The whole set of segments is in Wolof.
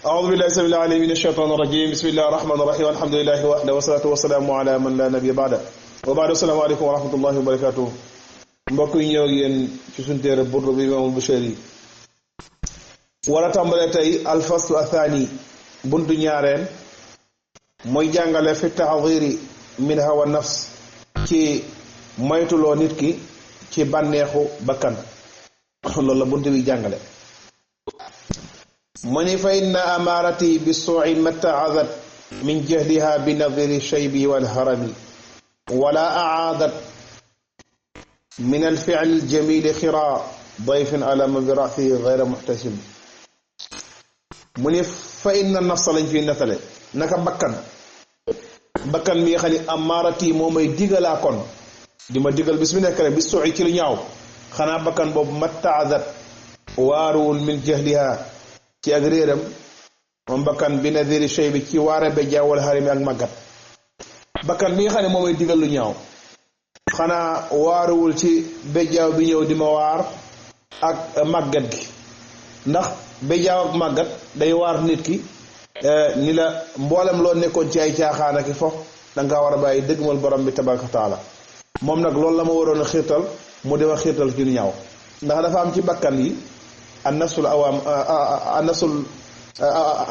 أعوذ بالله السميع العليم من الشيطان الرجيم بسم الله الرحمن الرحيم الحمد لله وحده والصلاة والسلام على من لا نبي بعده وبعد السلام عليكم ورحمة الله وبركاته mbokk yi ñëw ak yéen ci suñu téere Burda bi Imaamul Busayri war a tàmbale tey alfaslu athani buntu ñaareel mooy jàngale fi tahdiri min hawa nafs ci moytuloo nit ki ci bànneexu bakkan loolu la buntu bi jàngale mu ni fa inna amaarati bi suu'i mattaazat min jahliha bi nadiri shaybi wal harami wala a'aadat min alfi'li aljamili xira dayfin alama bi ra'sihi gayra muhtasim mu ni fa inna nafsa lañ fi nettale naka bakkan mi nga xam ne amaarati moo may digalaa kon di ma digal bis mi nekk rek bi suu'i ci lu ñaaw xanaa bakkan boobu mattaazat waaruwul min jahliha ci ak réeram moom bakkan bi nadiri shay bi ci waare be jaawal xarimi ak màggat bakkan bi nga xam ne moom may digal lu ñaaw xanaa waaruwul ci bejjaaw bi ñëw di ma waar ak màggat gi ndax bejjaaw ak màggat day waar nit ki ni la mboolem loo nekkoon ci ay caaxaan ak fo danga war a bàyyi dëggmal borom bi tabaraka wa taala moom nag loolu la ma waroon a xiirtal mu dema xiirtal ci lu ñaaw ndax dafa am ci bakkan yi an-nafsul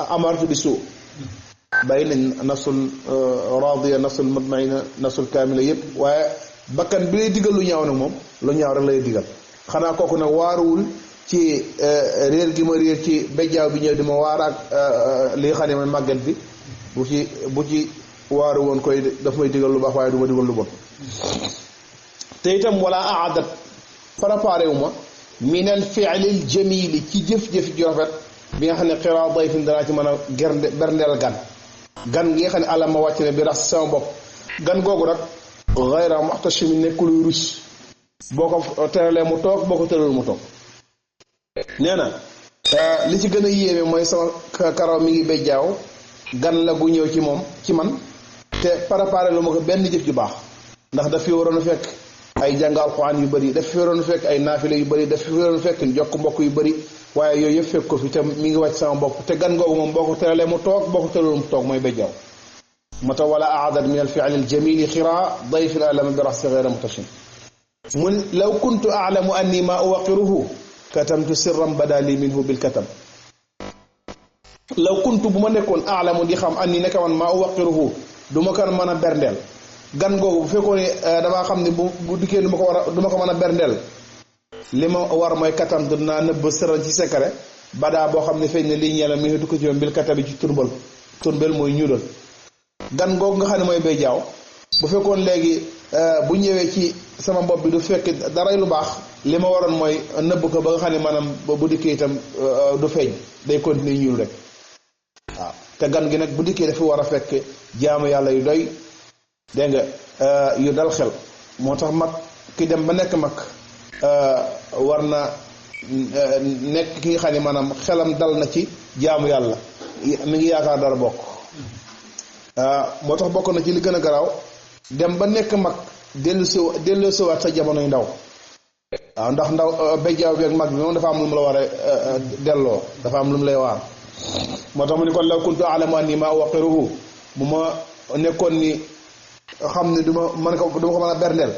amaratu bi suu bàyyi nañ nafsul raadiya nafsul mutmaina nafsul kaamila yëpp waaye bakkan bi lay digal lu ñaaw nag moom lu ñaaw rek lay digal xanaa kooku nag waaruwul ci réer gi ma réer ci bejjaaw bi ñëw di ma waar ak li nga xam ne mooy màgget bi bu ci waaru woon koy daf may digal lu baax waaye du ma digal lu bon te itam wala aadat préparé wu ma min al fi'lil jamili ci jëf-jëf ju rafet bi nga xam ne xiraa dayfin danaa ci mën a berndeel gan gi nga xam ne àlla ma wàcc ne bi rax sama bopp gan googu nag gayra muhtashimi nekkul rus boo ko teralee mu toog boo ko teralee mu toog nee na li ci gën a yéeme mooy sama karaw mi ngi bejjaaw gan la gu ñëw ci moom ci man te préparé lu ma ko benn jëf ju baax ndax daf fi waroon a fekk ay jàng alxuraan yu bëri daf fi waroon a fekk ay naafile yu bëri daf fi waroon a fekk jokk mbokk yu bëri waaye yooyu yëpp fekk ko fi te mi ngi wàcc sama bopp te gan googu moom boo ko teralee mu toog boo ko teralee mu toog mooy bejjaaw moo tax wala aadat min al fi'li al jamili xira dayfin alama bi raxsi gayra muhtashim mun law kuntu a'lamu anni ma uwaqiruhu katamtu sirran badali minhu bil katam law kuntu bu ma nekkoon a'lamu di xam anni naka man ma uwaqiruhu du ma kan mën a berndeel gan googu bu fekkoon ne damaa xam ne bu dikkee du ma ko mën a berndeel li ma war mooy katam dinaa nëbb sirran ci secret badaa boo xam ne feeñ ne lii ñeela mi du ko ci yoon bil katam bi ci turbal mooy ñuulal gan googu nga xam ne mooy bay jaaw bu fekkoon léegi bu ñëwee ci sama bopp bi du fekk dara lu baax li ma waroon mooy nëbb ko ba nga xam ne maanaam bu dikkee itam du feeñ day continuer ñuul rek waaw te gan gi nag bu dikkee dafa war a fekk jaamu yàlla yu doy dégg nga yu dal xel moo tax mag ki dem ba nekk mag war na nekk ki nga xam ne maanaam xelam dal na ci jaamu yàlla mi ngi yaakaar dara bokk moo tax bokk na ci li gën a garaaw dem ba nekk mag dellu siwaat sa jamonoy ndaw waaw ndax ndaw bejjaaw bi ak mag bi moom dafa am lu mu la war a delloo dafa am lu mu lay waar moo tax mu ni kon law kuntu a'lamu anni ma uwaqiruhu bu ma nekkoon ni xam ne duma ko mën a berndeel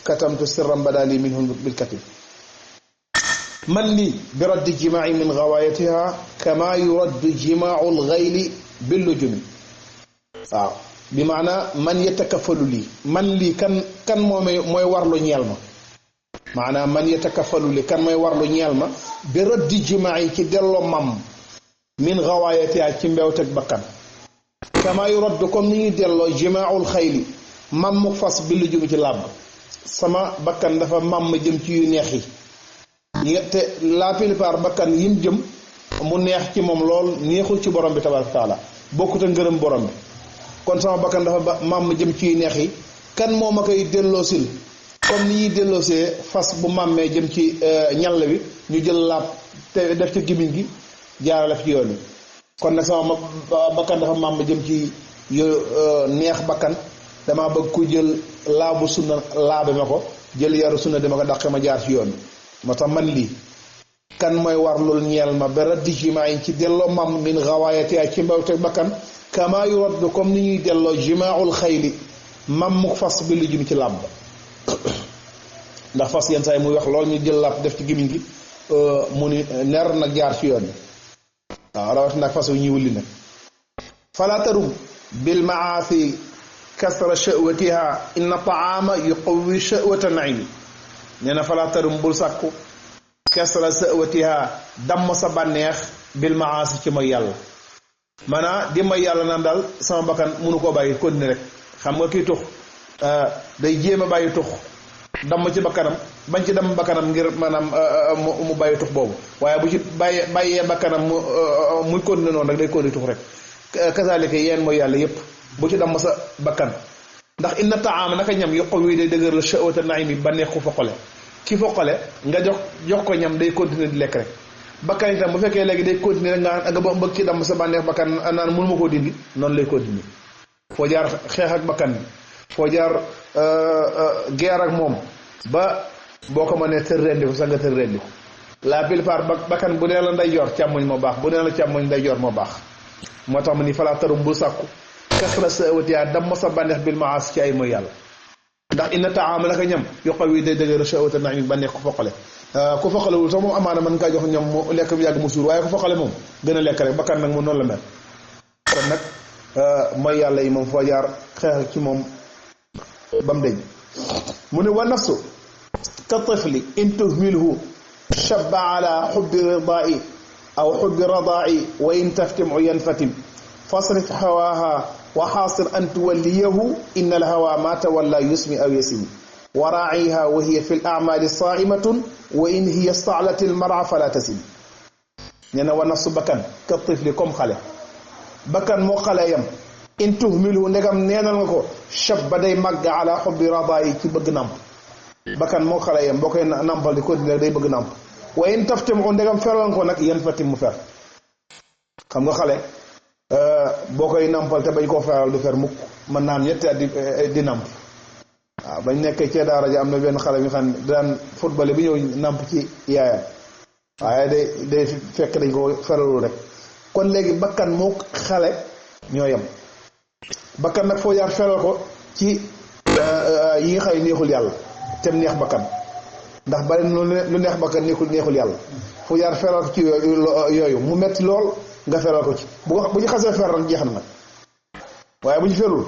katamtu sirran badali minhu bil katib man li bi raddi jimaa'i min gawaayatiha kama yuraddu jimaa'u al-ghayli bil lujumi waaw bi maana man yatakafalu lii man lii kan mooy warlu ñeel ma maanaam man yatakafalu lii kan mooy warlu ñeel ma bi raddi jimaa'i ci delloo mam min gawaayatiha ci mbewteg bakkan kama yuraddu comme ni ñuy delloo jimaa'ul xayli mam mu fas bi lujumi ci làbb sama bakkan dafa mam jëm ci yu neex yi te la plupart bakkan yim jëm mu neex ci moom lool neexul ci borom bi tabaraka taala bokkut a ngërëm borom bi kon sama bakkan dafa mam jëm ci yu neex yi kan moo ma koy delloosil comme ni ñuy delloosee fas bu màmmee jëm ci ñall bi ñu jël laab te def ci gimiñ gi jaarale fi ci yoon wi kon nag sama bakkan dafa mam jëm ci neex bakkan dama bëgg ku jël laabu sunna laabe ma ko jël yaru sunna dama ko dàqe ma jaar ci yoon moo tax man lii kan mooy warlul ñeel ma ba raddi jimaa ci delloo mam min gawaayati ci mbawte bakkan kama yuraddu comme ni ñuy delloo jimaaul xayli mam mu fas bi lu jëm ci làmb ndax fas yenn saa yi muy wax lool ñu jël làpp def ci gémmiñ gi mu ni ner nag jaar ci yoon yi waaw rawati nag fas yu ñuy wulli nag fala tarum bil maasi kasra shahwatiha inna taama yuqawi shahwata naimi nee na fala tarum bul sàkku kasra shahwatiha damm sa bànneex bil maasi ci mooy yàlla maanaam di mooy yàlla naan daal sama bakkan mënu koo bàyyi continuer rek xam nga kii tux day jéem a bàyyi tux damm ci bakkanam bañ ci damm bakkanam ngir maanaam mu bàyyi tux boobu waaye bu ci bàyyee bakkanam muy continuer noonu rek day continuer tux rek kasaalika yéen mooy yàlla yépp bu ci damm sa bakkan ndax inna taama naka ñam yokko wi day dëgër la shahwata naimi bànneex ku foqale ki foqale nga jox ko ñam day continuer di lekk rek bakkan itam bu fekkee léegi day continuer nga bëgg ci damm sa bànneex bakkan naan mënu ma koo dindi noonu lay continuer foo jaar xeex ak bakkan bi foo jaar geer ak moom ba boo ko mënee tër rendi ko sax nga tër rendi ko la plupart bakkan bu nee la nday jor càmmoñ moo baax bu nee la càmmoñ nday jor moo baax moo tax mu ni falaa tarum bul sàkku kasra shahwatiha damm sa bànneex bil maas ci ay mooy yàlla ndax inna taama naka ñam yoqal wi day dëgër shahwata naimi bànneex ku foqale ku foqalewul sax moom amaana mën ngaa jox ñam mu lekk bu yàgg mu suur waaye ku foqale moom gën a lekk rek bakkan nag mu noonu la mel kon nag mooy yàlla yi moom foo jaar xeex ci moom ba mu deñ mu ne wa nafsu ka tifli in tuhmilhu shabba ala xubbi ridaa'i aw xubbi radaa'i wa in taftimu yanfatim fasrif hawaaha wa xaasir an tuwalliyahu inna alhawa ma tawalla yusmi aw yasimi wa raaciha wa hiya fi al-acmaali saa'imatun wa in hiya staclat al-mar'a fala tasim nee na wa nafsu bakkan ka tifli comme xale bakkan moo xale yam in tuhmilhu ndegam neenal nga ko shabba day màgg ala xubbi radaa'i ci bëgg nàmp bakkan moo xale yam boo koy nàmpal di continuer day bëgg nàmp wa in taftimu ndegam feral ko nag yan fatim mu fer xam nga xale boo koy nampal te bañ koo feral du fer mukk mën naan ñetti at di namp waaw bañ nekkee ci daara ji am na benn xale mi xam ne daan football bi ñëw namp ci yaayam waaye day fekk dañ ko feralul rek kon léegi bakkan moo xale ñoo yem bakkan nag foo jaar feral ko ci yi nga xëy neexul yàlla tem neex bakkan ndax bari lu neex bakkan neexul yàlla foo jaar feral ko ci yooyu mu metti lool nga feral ko ci bu ñu xasee fer rek jeex na nag waaye bu ñu ferul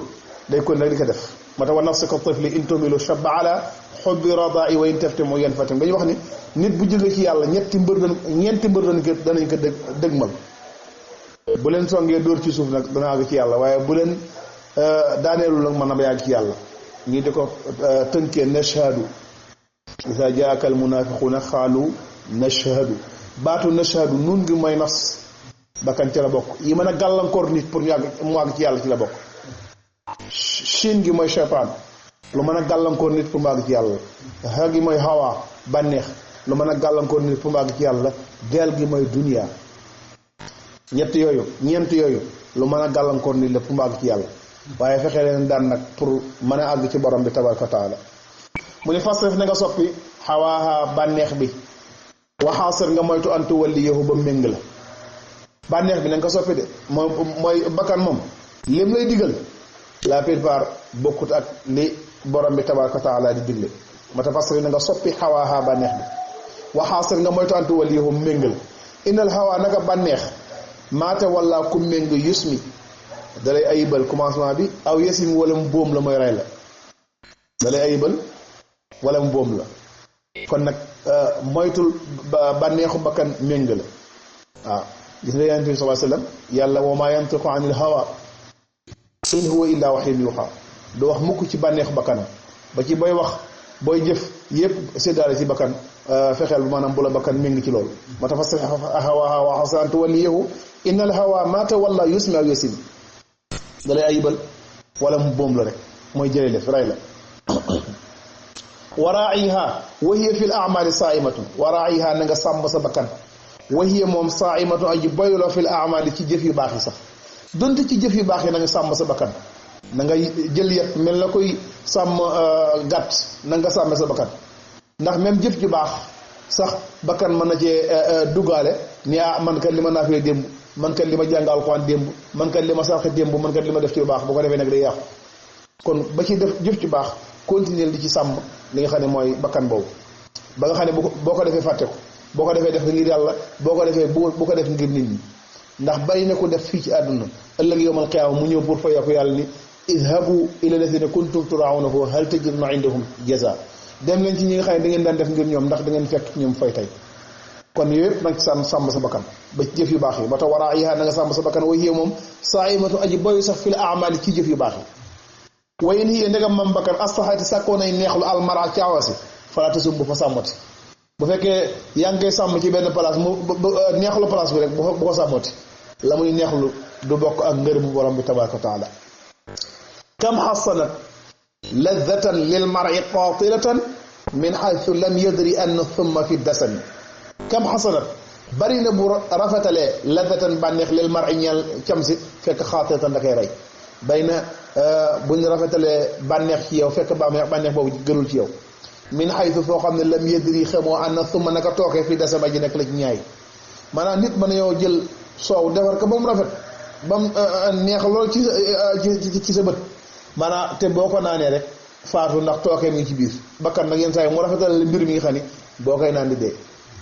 day kon nag di ko def moo tax wa nafsu ka tifli in tumilu shabba ala xubbi radaa'i wa in taftimu yanfatim dañuy wax ni nit bu jógee ci yàlla ñeenti mbër danañ ko dëgmal bu leen songee dóor ci suuf nag dana àgg ci yàlla waaye bu leen daaneelu nag mën na ba yàgg ci yàlla ñii di ko tënkee nashhadu iza jaaka al munafiquuna xaalu nashhadu baatu nashhadu nun ngi mooy nafs bakkan ci la bokk yi mën a gàllankoor nit pour mu àgg ci yàlla ci la bokk shin gi mooy shaytaan lu mën a gàllankoor nit pour mu àgg ci yàlla ha gi mooy hawa bànneex lu mën a gàllankoor nit pour mu àgg ci yàlla deel gi mooy dunia ñeent yooyu lu mën a gàllankoor nit la pour mu àgg ci yàlla waaye fexe leen daan nag pour mën a àgg ci borom bi tabaraka wa taala mu ne fasrif na nga soppi hawaaha bànneex bi waxaasir nga moytu antu walli yow ba méng la bànneex bi na nga ko soppi de mooy bakkan moom lim lay digal la plupart bokkut ak li borom bi tabaraka wa taala di digle ma ta fasrif na nga soppi hawaaha bànneex bi waxaasir nga moytu antu walli yow méng la innal hawa naka bànneex maate walla ku méng yusmi dalay ayibal commencement bi aw yesim wala mu boom la mooy rey la dalay ayibal wala mu boom la kon nag moytul bànneexu bakkan méng la waaw gis nga yonent bi sallallahu alayhi wasallam yàlla wa maa yantiqu anil hawa in huwa illa wahyun yuha du wax mukk ci bànneexu bakkanam ba ci booy wax booy jëf yépp séddaale ci bakkan fexeel bu maanaam bu la bakkan méng ci loolu moo tax fasrif hawaaha wa ahsin an tuwalliyahu innal hawa ma tawalla yusmi aw yasim dalay ayibal wala mu boom la rek mooy jëlee def rey la waraa'iha wa hiya fil a'maali saa'imatun waraa'iha na nga sàmm sa bakkan wa hiya moom saa'imatun aji boyloo fil a'maali ci jëf yu baax yi sax donte ci jëf yu baax yi na nga sàmm sa bakkan na nga jël yet mel na koy sàmm gàtt na nga sàmm sa bakkan ndax même jëf ju baax sax bakkan mën na cee duggaale ni man kat li ma naafee démb man kat li ma jàng alxuraan démb man kat li ma sarxe démb man kat li ma def ci lu baax bu ko defee nag day yàqu kon ba ci def jëf ci baax continuer di ci sàmm li nga xam ne mooy bakkan boobu ba nga xam ne boo ko defee fàtte ko boo ko defee def ngir yàlla boo ko defee bu ko def ngir nit ñi ndax bari na ko def fii ci àdduna ëllëg yawmal qiyaama mu ñëw pour fayoo ko yàlla ni idhabu ila lazina kuntum turaawna fa hal tajiduna indahum jazaa dem leen ci ñi nga xam ne da ngeen daan def ngir ñoom ndax da ngeen fekk ñoom fay tey kon yooyu yëpp nag sàmm sa bakkan ba ci jëf yu baax yi ba tax waraa yihaa na nga sàmm sa bakkan way hiya moom saa'imatu aji boyu sax fil a'maali ci jëf yu baax yi way in hiya ndegam mam bakkan astaxaati sàkkoo nay neexlu almara caawasi falaa tasum bu fa sàmmati bu fekkee yaa ngi koy sàmm ci benn place mu neexlu place bi rek bu ko sàmmati la muy neexlu du bokk ak ngërëmu borom bi tabaaraka wa taala kam xasanat ladatan lil mar'i qaatilatan min xaytu lam yadri anna thumma fi dasami kam xasanat bari na bu rafetalee ladatan bànneex lil mar'i ñeel cam si fekk xaatilatan da koy rey bari na bu ñu rafetalee bànneex ci yow fekk bànneex boobu gënul ci yow min xaytu foo xam ne lam yadri xamoo anna thumma naka tookee fi dasama ji nekk la ci ñaay maanaam nit mën na yow jël soow defar ko ba mu rafet ba mu neex lool ci sa bët maanaam te boo ko naanee rek faatu ndax tookee mi ngi ci biir bakkan nag yenn saa yi mu rafetal mbir mi nga xam ni boo koy naan di dee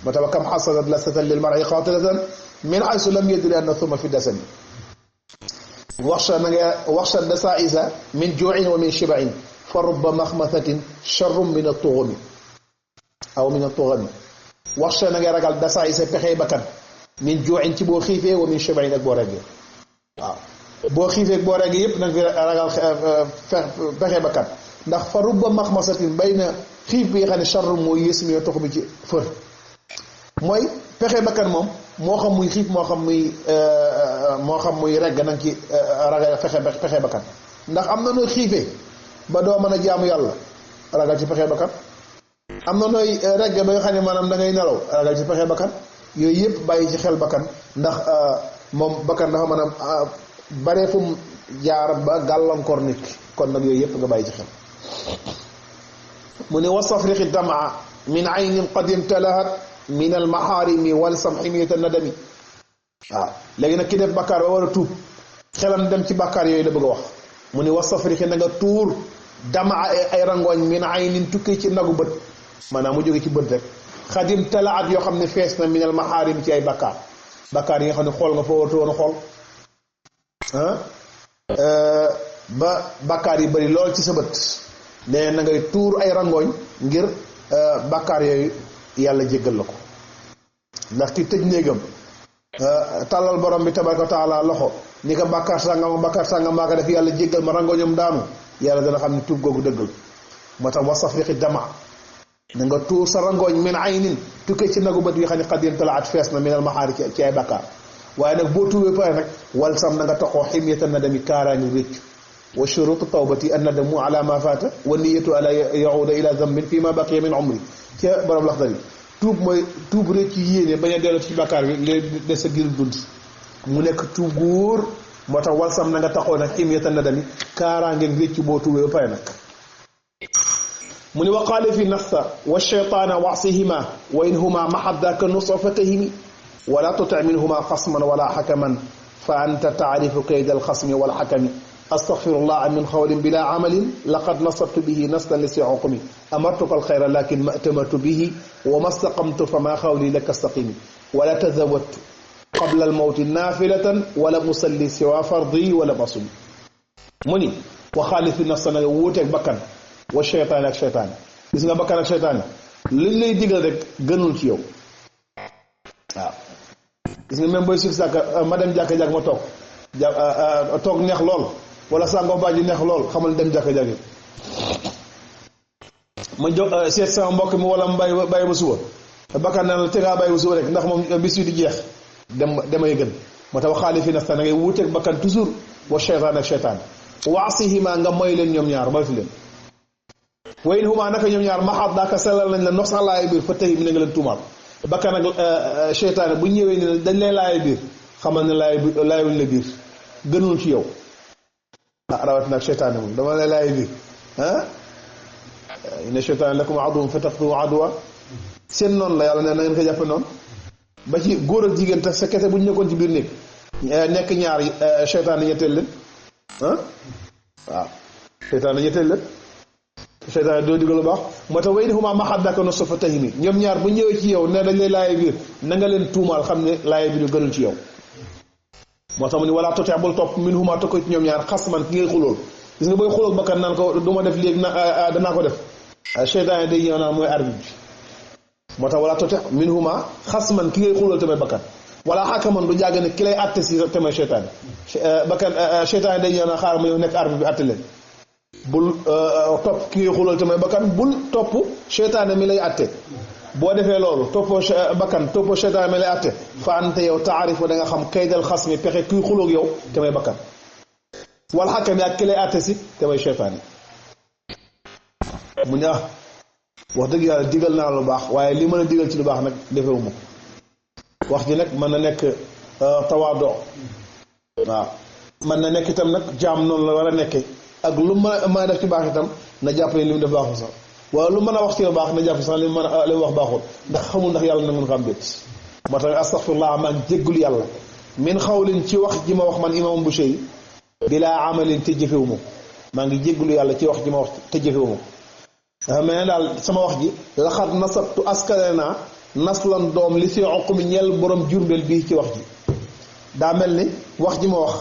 ba tax kam xasanat lasatan lil mar'i qaatilatan min haysu lam yadri anna thumma fi dasami waxsha dasaa'isa min juu'in wa min shiba'in fa rubba maxmasatin sharrun min at-tughami aw min at-tughami waxsha na nga ragal dasaa'isa pexey bakkan min juu'in ci boo xiifee wa min shiba'in ak boo reggee waaw boo xiifee ak boo reggee yëpp nag ragal pexe bakkan ndax fa rubba maxmasatin bay na xiif bi nga xam ne sharrun mooy yées mi tox bi ci fër mooy pexe bakkan moom moo xam muy xiif moo xam muy regg nanga ci ragal pexe bakkan ndax am na nooy xiifee ba doo mën a jaamu yàlla ragal ci pexe bakkan am na nooy regg ba nga xam ne maanaam da ngay nelaw ragal ci pexe bakkan yooyu yëpp bàyyi ci xel bakkan ndax moom bakkan dafa mën a bare fu mu jaar ba gàllankoor nit ki kon nag yooyu yëpp nga bàyyi ci xel mu ne wasafrixi damaa min aynin qad imtalahat min al maharimi wal samximiyata nadami waaw léegi nag ki def bàkkaar ba war a tuub xelam dem ci bàkkaar yooyu la bëgg a wax mu ne wasafrixi na nga tuur damaa ay rangooñ min aynin tukki ci nagu bët maanaam mu jóge ci bët rek xadim talaat yoo xam ne fees na min al maharim ci ay bàkkaar yi nga xam ne xool nga fa waratu woon a xool ba bàkkaar yi bari lool ci sa bët nee na ngay tuur ay rangooñ ngir bàkkaar yooyu yàlla jéggal la ko ndax ki tëj néegam tàllal borom bi tabaraka wa taala loxo ni ko bàkkaar sàngam maa ko def yàlla jéggal ma rangooñam daanu yàlla dana xam ne tuub googu dëggal moo tax wasafriqi dama na nga tuur sa rangooñ min aynin tukkee ci nagu bët yi xam ne xadim talaat fees na min al maxaari ci ay bàkkaar waaye nag boo tuubee pare nag wal sam na nga taxoo ximyata nadami kaaraangi réccu wa shurutu tawbati an nadamu ala ma faata wa niyatu ala yahuda ila zambin fi ma baqiya min umri ca borom laxdari tuub mooy tuub réccu yéene bañ a dellu ci bàkkaar bi léegi des sa gir dund mu nekk tuub gu wóor moo tax wal sam na nga taxoo nag ximyata nadami kaaraangi réccu boo tuubee pare nag mu ni wa xaalifi nafsa wa shaytaana wasihima wa in huma mahadaka nusa fatahimi wala tuti minhuma xasman wala xakaman fa anta taarifu kayda alxasmi walxakami astaxfirullah min xawlin bila amalin laqad nasabtu bihi naslan li siuqumi amartuka alxayra lakin ma tamartu bihi wa ma staqamtu fa ma xawli laka staqimi wala tazawattu qabla almawti naafilatan wala musalli siwa fardi wala masumi mu ni wa xaalifi nafsa na nga wuuteeg bakkan wa cheytaane ak cheytaane gis nga bakkan ak cheytaane liñ lay digal rek gënul ci yow waaw gis nga même booy sif sàkk ma dem jàkka-jàkk ma toog neex lool wala sàngoo baa ji neex lool xamal dem jàkka-jàkk ma jox seet sama mbokk mi wala mu bàyyi ba suba bakkan na la te ngaa bàyyi ba suba rek ndax moom bis yu di jeex demay gën moo tax xaalifi nafsa na ngay wuuteeg bakkan toujours wa cheytaan ak cheytaan waasihima nga moy leen ñoom ñaar moytu leen wa in huma naka ñoom ñaar maxaat daaka sellal nañ la nox sax laay biir fa tey mi na nga leen tuumaal bakkan ak cheytaane bu ñëwee ni dañ lay laay biir xamal ne laayuñ la biir gënul ci yow rawatina ak cheytaane moom dama lay laay biir inna cheytaane lakum aduwwun fattaxiduuhu aduwwan seen noonu la yàlla ne na ngeen ko jàppe noonu ba ci góor ak jigéen te sa kese bu ñu nekkoon ci biir néeg nekk ñaar seytaane ñetteel leen waaw seytaane ñetteel leen seytaane doo digal lu baax moo tax way huma maxaddaka no sofa tahimi ñoom ñaar bu ñëwee ci yow ne dañ lay laaye biir na nga leen tuumaal xam ne laaye biir gënul ci yow moo tax mu ni wala totee bul topp min huma tokko ci ñoom ñaar xas man ki ngay xulool gis nga booy xulool bakkan naan ko du ma def léegi danaa ko def seytaane day ñëw naan mooy arbitre bi moo tax wala tote min huma xas man ki ngay xulool tamit bakkan wala xakaman du jàgg ne ki lay atte si tamit seytaane bakkan seytaane day ñëw naan xaaral ma ñëw nekk arbitre bi atte leen bul topp ki ngay xulool tamit bakkan bul topp seytaane mi lay atte boo defee loolu toppoo bakkan toppoo seytaane mi lay atte fa ante yow taarifu da nga xam kaydal xas mi pexe kuy xuloog yow te may bakkan wal xakam yi ak ki lay atte si te may seytaane mu ne wax dëgg yàlla digal naa lu baax waaye li mën a digal ci lu baax nag defewuma ko wax ji nag mën na nekk tawaado waaw mën na nekk itam nag jaam noonu la war a nekke ak lu mën a def ci baax itam na jàpp ne li mu def baaxul sax waaye lu mën a wax ci lu baax na jàpp sax li mu wax baaxul ndax xamul ndax yàlla na mun ko am bét moo tax astaghfirullah maa ngi jéggul yàlla min xawlin ci wax ji ma wax man imam Buseyri bilaa amalin te jëfewuma ko maa ngi jéggulu yàlla ci wax ji ma wax te jëfewuma ko dafa mel ne daal sama wax ji laxat nasabtu askane naa naslan doom li si oqumi ñeel borom jurbel bii ci wax ji daa mel ni wax ji ma wax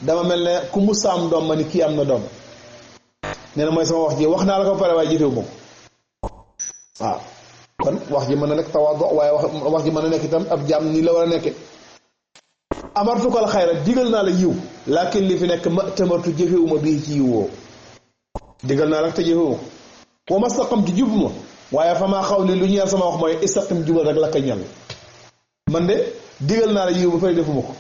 dama mel ne ku mu saam doom ma ni kii am na doom nee na mooy sama wax ji wax naa la ko pare waaye jëfewu ma ko waaw kon wax ji mën na nekk tawaado waaye wax ji mën na nekk itam ab jaam nii la war a nekke amartukal xayra digal naa la yiw laakin li fi nekk ma tamartu jëfewuma bii ci yiw woo digal naa la te jëfewuma ko wa mastaqamtu jubuma waaye fa maa xaw li lu ñeel sama wax mooy istaqim jubal rek la ka ñal man de digal naa la yiw ba pare defuma ko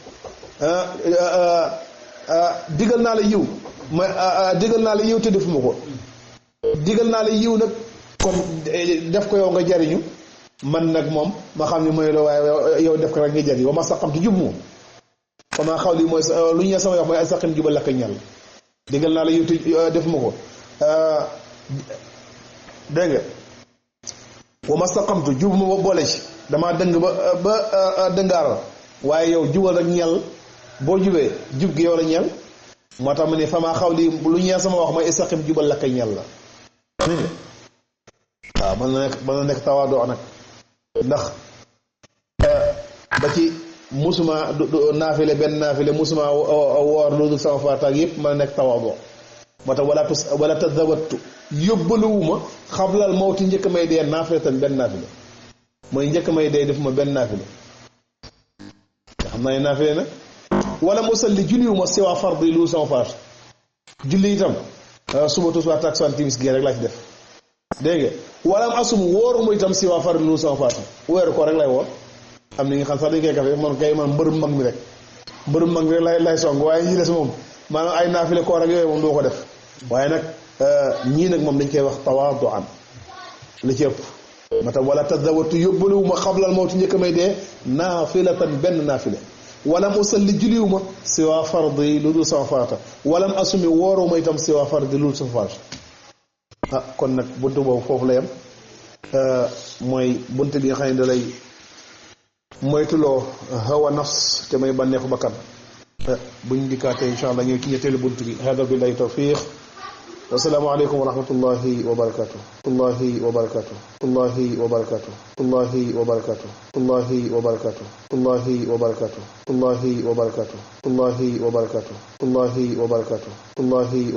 digal naa la yiw ma digal naa la yiw te defuma ko digal naa la yiw nag comme def ko yow nga jariñu man nag moom ma xam ne mooy la waaye yow def ko rek nga jariñu wa mastaqamtu jubuma fa maa xaw li mooy lu ñeel sama wax mooy istaqim jubal la ka ñal digal naa la yiw te defuma ko dégg nga wa mastaqamtu jub ma ba boole ci damaa dëng ba dëngaaral waaye yow jubal rek ñel boo jubee jub gi yow la ñel moo tax mu ne famaa xaw li lu ñeel sama wax mooy istaqim jubal la kay ñel la waaw mën na nekk tawaadoo nag ndax ba ci musuma naafile benn naafile musuma woor lu dul sama faataak yëpp mën na nekk tawaadoo moo tax wala tazawattu yóbbaluwuma xablal mawti njëkk may dee naafile tan benn naafile mooy njëkk may dee defuma benn naafile nga xam naa ne naafile nag wala musalli julliwuma siwaa fardi lu sama faat julli itam suba tisbaar takkusaan timis gee rek laa ci def dégg nga wala am asum wóoruma itam siwaa fardi lu sama faat weeru ko rek lay woor am na nga xam sax dañ koy kafe man kay man mbërëm mag mi rek lay song waaye ñi des moom maanaam ay naafile koor ak yooyu moom doo ko def waaye nag ñii nag moom dañ koy wax tawaadu an li ci ëpp ma tam wala tazawatu yóbbaluwuma xablal mawti njëkk may dee naafilatan benn naafile walam usalli juliwuma siwa fardi lu dul sama farata walam asumi wooruma itam siwa fardi lu dul sama farata kon nag buntu boobu foofu la yem mooy buntu bi nga xam ne da lay moytuloo hawa nafs te may bànneexu bakkan buñ dikkaatee insha allah ñëw ci ñetteelu buntu bi hada billahi tawfiq والسلام عليكم ورحمة الله وبركاته الله وبركاته الله وبركاته الله وبركاته الله وبركاته الله وبركاته الله وبركاته الله وبركاته الله وبركاته الله